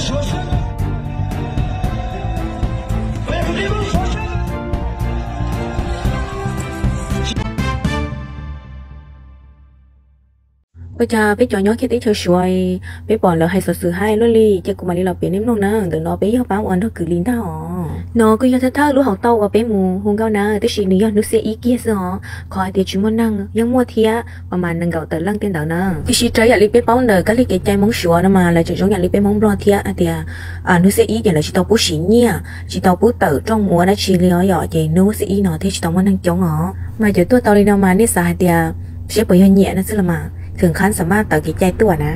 Ua cas peb cov nyob kiag teb chaws Suav, peb pom lawv hais xov xwm hais luaj li, ces kuv mam li los piav nej mloog na. Ntawm no peb yog pab uas nrog kwv li ntag os. No kuj yog thawj thawj lub hauv toj uas peb mus hu nkauj na, tab sis nws yog hnub xiab ib kiag xwb os. Qhov hais tias tsis muaj neeg yeej muaj thiab, mas mas nees nkaum tawm leej tej ntawd na. Tiam sis raws yam li peb paub ntawm kab lig kev cai Hmoob Suav no mas lawv tseem zoo yam li peb Hmoob Nplog thiab hais tias hnub xiab ib ces lawv tsis tau pub siv nyiaj, tsis tau pub tawm rooj mus ua dab tsi li os yom, ces hnub xiab ib no thiaj tsis tau muaj neeg coob os. Mas cov tuaj tau li no mas nej xav hais tias seb puas yog nyiam no xwb los mas, thwm qhab xam maj tawm kev cai tuaj na.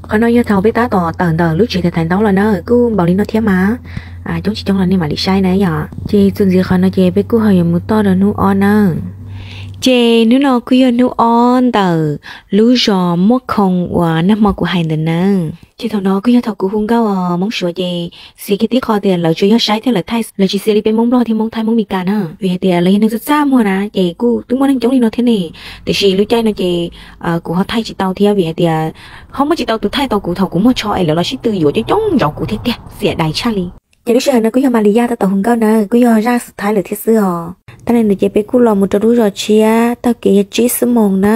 Qhov no yog thaum peb tab tom tawm ntawm lub tsev thaiv ntaub los na, kuj npaum li no thiab mas, coob tsis coob los nej mam li saib na yom. Ces txuas ntxiv qhov no ces peb kuj ho yuav mus toj rau hnub ob na. Ces hnub no kuj yog hnub ob ntawm lub zos Muaj Khoo uas nag hmo kuv hais ntawd na. Ces thaum no kuj yog thaum kuv hu nkauj os, Hmoob Suav ces xia kiag tib qho tias lawv tsuas yog saib thiab lawv thaij, lawv tsis xia li peb Hmoob Nplog thiab Hmoob Thaib Hmoob Mes Kas na, vim hais tias lawv yog neeg txaj txaj muag na, ces kuj twb muaj neeg coob li no thiab ne. Tiam sis lub caij no ces kuv ho thaij tsis tau thiab vim hais tias ho muaj tsis tau tus thaij tau kuv thaum kuv muag tsho es lawv los sib tw yuav coob coob nrov kuv thiab tiag, xiam dais tshaj li. Ces lub sij hawm no kuj yog Mas Lis Yaj tab tom hu nkauj na, kuj yog zaj xus thaiv lawm thiab xwb os. Tag li ntawd ces peb kuj los mus rau lub zos tshiab, taug kev yog tsib xuab moos na.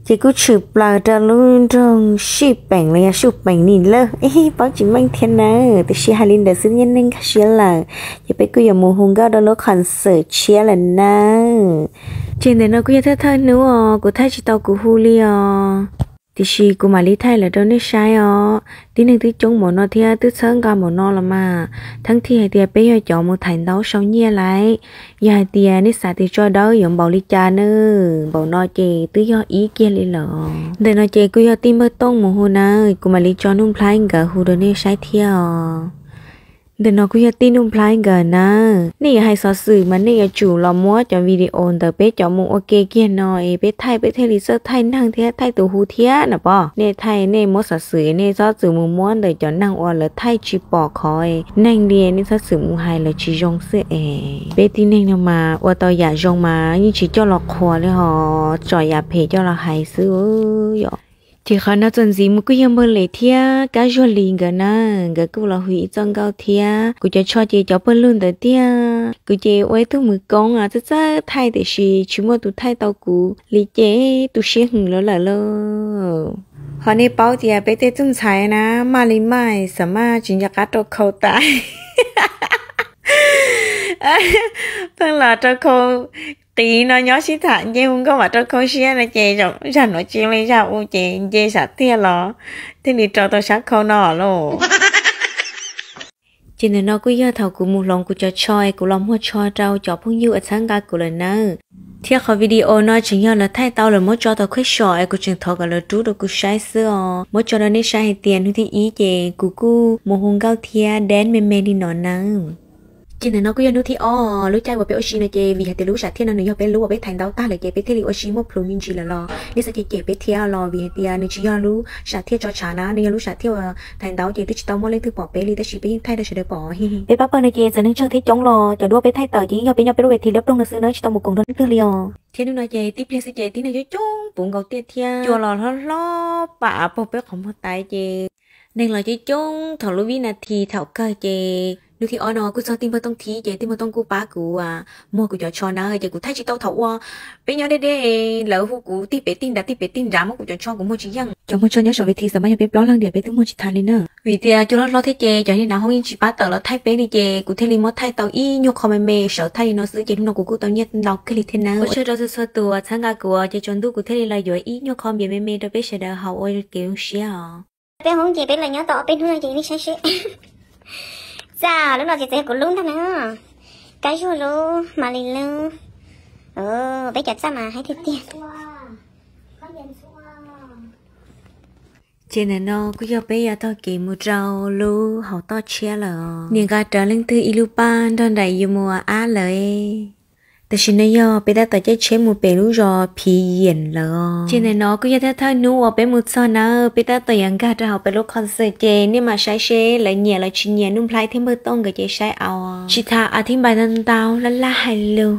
Ces kuj tshwm plaws rau lub nroog Sij Peem los yog Suj Peem ni lawm, paub tsis meej thiab nawb, tiam sis hais li ntawd xwb yeej nkag siab lawm. Ces peb kuj yuav mus hu nkauj rau lub qhov xwm tshiab lawm nawb. Ces ntawm no kuj yog thawj thawj hnub os, kuv thaij tsis tau kuv hu li os. Tiam sis kuv mam li thaij lawm rau nej saib os. Tib neeg twb coob npaum no thiab twb txhawb nqa npaum no los mas, theeb thiaj hais tias peb yog cov mus thaiv ntaub sau nyiaj lawm. Yog hais tias nej xav tias tso dawb yuav npaum li cas na, npaum no ces twb yog ib kiag li lawm. Ntawm no ces kuj yog tij Npawg Tooj mus hu na, kuv mam li tso Nuj Nplhaib nkawd hu rau nej saib thiab os. Ntawm no kuj yog tij Nuj Nplhaib nkawd na. Nej yuav hais xov xwm mas nej yuav tsum los muab cov video ntawm peb cov mus ua ke kiag no es peb thaij, peb thiaj li txawj thaij neeg thiab thaij tus hu thiab na pom. Nej thaij nej muab xov xwm, nej txhob txwm mus muab ntawm cov neeg uas lawv thaij tsis pom qhov neeg li, nej txhob txwm mus hais lawv tsis zoo xwb es. Peb tib neeg no mas ua tau yam zoo mas yeej tsis coj los qhuas li, ho tsom yam phem coj los hais xwb yom. Ces qhov no txuas ntxiv mus kuj yog Npawg Lem thiab Kab Zuag Lis nkawd na, nkawd kuj los hu ib txoj nkauj thiab. Kuv cov tsho ces cov pawg lug ntawd tiag, kuv ces ua ib tug mws koob txawj txawj thaij tiam sis tsis muaj tus thaij tau kuv li ces tu siab hwm lawv lawm lauj. Ho nej paub tias peb tej tug ntxhais na, maj li maj xam maj tsis nco qab rau khau tas. Pheej los rau khau qiv no nyob sib tham nce hu nkauj mam rau khau siab no ces zag nuav tsis li zag u ces nce sam tiag los thiaj li rau tau sab khau no lauj. Ces ntawm no kuj yog thaum kuv mus hloov kuv cov tsho es kuv los muag tsho rau cov phooj ywg uas txhawb nqa kuv lawm nawb. Thiab qhov video no tseem yog lawv thaij tau lawv muab tso tau khuaj som es kuv tseem thov kom lawv rub rau kuv saib xwb os. Muab tso rau nej saib hais tias hnub thib ib ces kuv kuj mus hu nkauj thiab dance me me li no nawb. Ces ntawm no kuj yog hnub thib ob, lub caij uas peb ua si no ces vim hais tias lub sam thiaj no nws yog peb lub uas peb thaiv ntaub tag lawm ces peb thiaj li ua si muaj plhus me ntsis lawm los nej txhob cem cem peb thiab los vim hais tias nws tsis yog lub sam thiaj tso tshav na, nws yog lub sam thiaj uas thaiv ntaub ces twb tsis tau muaj leej twg pom peb li tab sis peb yeej thaij rau sawv daws pom. Peb pab pawg no ces txawm neeg tsawg thiab coob los cov duab peb thaij tawm ces yeej yog peb nyob peb lub ves thi liab ploog no xwb na, tsis tau mus koom nrog leej twg li os. Thiab hnub no ces tib pliag xwb ces tib neeg coob coob puv nkaus tiaj thiab cua los hlob hlob pam puag peb qhov muag taiv ces neeg los coob coob thaum lub vib nas this thaum kawg ces hnub thib ob no kuj txog tij Npawg Tooj thiab ces tij Npawg Tooj kuj pab kuv muag kuv cov tsho na ces kuv thaij tsis tau thaum uas peb nyob deb deb lawv hu kuv tig pem tig nrad tig pem tig nrad muab kuv cov tsho kuv muag tsis yeej. Cov muag tsho nyob saum ves thi xav mas yog peb plaub leeg diam peb twb muag tsis tag li na. Vim tias cua hlob hlob thiab ces cov niag nav hoob yeej tsis pab tawm los thaij peb li ces kuv thiaj li muab thaij tau ib nyuag qho me me sawv thaij li no xwb ces hnub no kuv kuj tau nyiaj ntau kawg li thiab nawb. Ua tsaug rau txhua txhua tus txhawb nqa kuv ces tsaus ntuj kuv thiaj li los yuav ib nyuag qho npias me me rau peb sawv daws haus ua kev zoo siab os. Peb hoob ces peb los nyob tau ob peb hnub no ces nej saib seb. Txaj lub no ces txawm yog kuv lub ntag na. Kab Zuag lub, Mas Lis lub. Peb cov txaj mas haib tiag tiag. Ces ntawm no kuj yog peb yuav taug kev mus rau lub hauv toj tshiab lawm. Niam nqa rawv leej twg ib lub paj nrog nraim yus mus ua ab lawm. Tam sim no yog peb tab tom caij tsheb mus pem lub zos Phiv Yiam lawm os. Ces ntawm no kuj yog thawj thawj hnub uas peb mus txog nawb, peb tab tom yuav nkag rau hauv peb lub concert ces nej mam saib seb lawv nyiam los tsis nyiam, Nuj Nplhaib thiab Npawg Tooj nkawd ces saib au. Tsis tas a thib npai ntau ntau laj laj hais lus.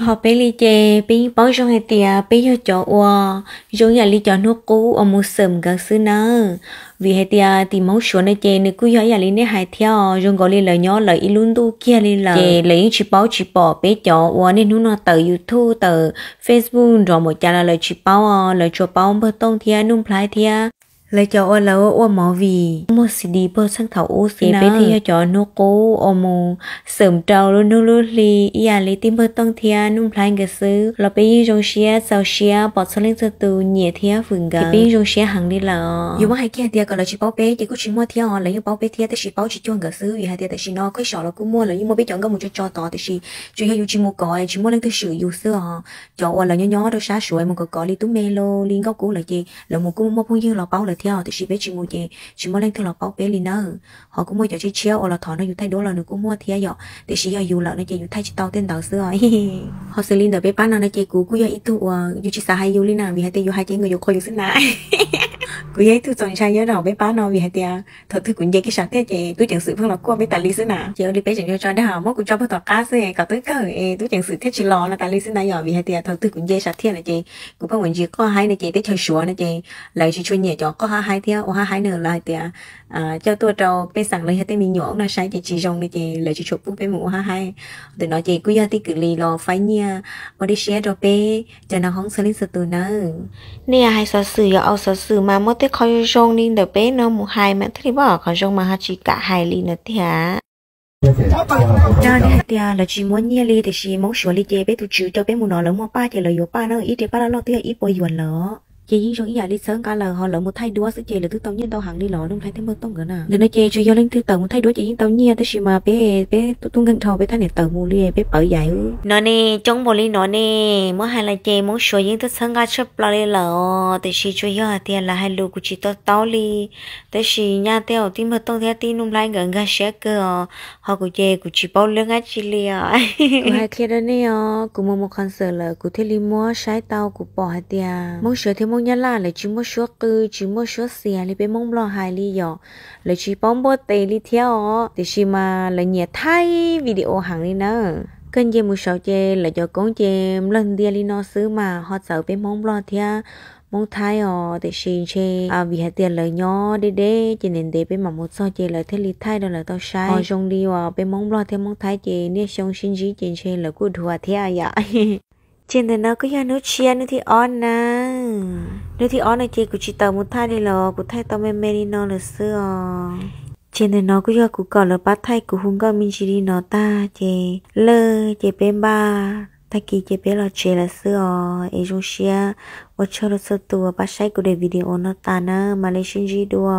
Ho peb li ces peb yeej paub zoo hais tias peb yog cov uas zoo yam li cov hnub qub uas mus xeem nkawd xwb nawb. Vim hais tias tim Hmoob Suav no ces nws kuj yog ib yam li nej hais thiab os, zoo nkaus li lawv nyob lawv ib lub ntuj kiag li lawm, ces lawv yeej tsis paub tsis pom peb cov uas niaj hnub no tawm YouTube tawm Facebook nrov npaum cas los lawv tsis paub os, lawv tsuas paub Npawg Tooj thiab Nuj Nplhaib thiab lawv cov uas lawv ua movie muag C D pag txheej thaum ub xwb. Peb thiaj yog cov hnub qub uas mus xwm rau lub hnub lub hli ib yam li tij Npawg Tooj thiab Nuj Nplhaib nkawd xwb los peb yeej zoo siab txaus siab pom txhua leej txhua tus nyiam thiab hwm nkawd, peb yeej zoo siab heev li lawm. Yuav muab hais kiag hais tias kom lawv tsis paub peb ces kuj tsis muaj thiab os, lawv yeej paub peb thiab tab sis paub tsis cuag nkawd xwb. Vim hais tias tam sim no kuj xyov lawv kuj muaj, lawv yeej muaj peb cov nkauj mus tso tso tod, tiam sis tsuas yog yus tsis mus kov tsis muaj leej twg swm yus xwb os. Cov uas lawv nyob nyob rau sab Suav mus kov kov li Tub Me Lug li Nkauj Kub lawm ces lawv mus kuj muaj phooj ywg los paub lawm thiab os, tiam sis peb tsis mus ces tsis muaj leej twg los paub peb li nawb. Ho kuj muaj cov tshiab tshiab uas los thov nrog yus thaij duab los nws kuj muaj thiab yom, tiam sis yog yus lawm no ces yus thaij tsis tau tej ntawd xwb os. Ho xws li ntawm peb pab no no ces kuv kuj yog ib tug uas yus tsis xav hais yus li na, vim hais tias yus hais ces nkawd yuav qhuas yus xwb na. Kuv yog ib tug txaus ntshai nyob rau hauv peb pab no, vim hais tias thaum twg kuv nce kiag sam thiaj ces tub ceev xwm pheej los kuaj peb tas li xwb na. Ces ua li peb tseem tso tso dag muab kuv tso puag tom qab xwb kom twb kawg es tub ceev xwm thiaj tsis los no tas li xwb na yom, vim hais tias thaum twg kuv nce sam thiaj no ces kuv pheej ua ntsis qoj haib no ces teb chaws Suav no ces lawv tsis tshua nyiam cov qoj hab haib thiab ua hab haib no, lawv hais tias coj tuaj rau pej xeem los yog tej me nyuam ub no saib ces tsis zoo no ces lawv tsis tshua pub peb mus ua hab haib. Ntawm no ces kuj yog tij kwv Lis los faib nyiaj ua dej siab rau peb cov nav hoob txhua leej txhua tus nawb. Nej hais xov xwm yuav aus xov xwm mas muab tej qho zoo zoo li ntawm peb no mus hais mas thiaj li pom qhov zoo mas ho tsis kam hais li no tiag. Coj nej hais tias lawv tsis muab nyiaj li tiam sis Hmoob Suav li ces peb tus tswv coj peb mus no lawv muaj paj ces lawv yuav paj na, ib rab paj loj loj twb yog ib puas yuam lawm. Ces yeej zoo ib yam li txhawb nqa lawm, ho lawv mus thaij duab xwb ces lawv twb tau nyiaj ntau heev li los Nuj Nplhaib thiab Npawg Tooj nkawd na. Ntawm no ces tsuas yog leej twg tawm mus thaij duab ces yeej tau nyiaj tab sis mas peb, peb tub nkeeg dhau peb thaj niam tawm mus li peb pawv yaim. No ne, coob npaum li no ne, muab hais los ces Hmoob Suav yeej tuaj txhawb nqa tshaj plaws li lawm os, tiam sis tsuas yog hais tias lawv hais lus kuv tsis to taub li. Tab sis nyaj tej zaum tij Npawg Tooj thiab tij Nuj Nplhaib nkawd nkag siab kawg os, ho kuv ces kuv tsis paub lab dab tsi li os. Kuv hais qhia rau nej os, kuv mus mus concert lawm kuv thiaj li muab saib tau, kuv pom hais tias Hmoob Suav thiab Hmoob Nyab Laj lawv tsis muaj suab qw tsis muaj suab xias li peb Hmoob Nplog hais li yom. Lawv tsis paub npuaj tes li thiab os, tiam sis mas lawv nyiam thaij video heev li na. Koj nce mus saud ces lawv cov koob ces nplawg ntias li no xwb mas ho txawv peb Hmoob Nplog thiab Hmoob Thaib os, tiam sis ntshe vim hais tias lawv nyob deb deb ces ntev ntev peb mam mus txog ces lawv thiaj li thaij rau lawv tau saib. Ho zoo li uas peb Hmoob Nplog thiab Hmoob Thaib ces niaj xyoo sib ntsib ces ntshe lawv kuj dhuav thiab yom. Ces ntawm no kuj yog hnub tshiab hnub thib ob na. Hnub thib ob no ces kuv tsis tawm mus thaij li los kuv thaij tau me me li no lawm xwb os. Ces ntawm no kuj yog kuv kom lawv pab thaij kuv hu nkauj me ntsis li no tag ces lawm ces peb npaj tag kis ces peb los tsev lawm xwb os. Es zoo siab ua tsaug rau txhua tus uas pab saib kuv daim video no tas na, mam li sib ntsib dua.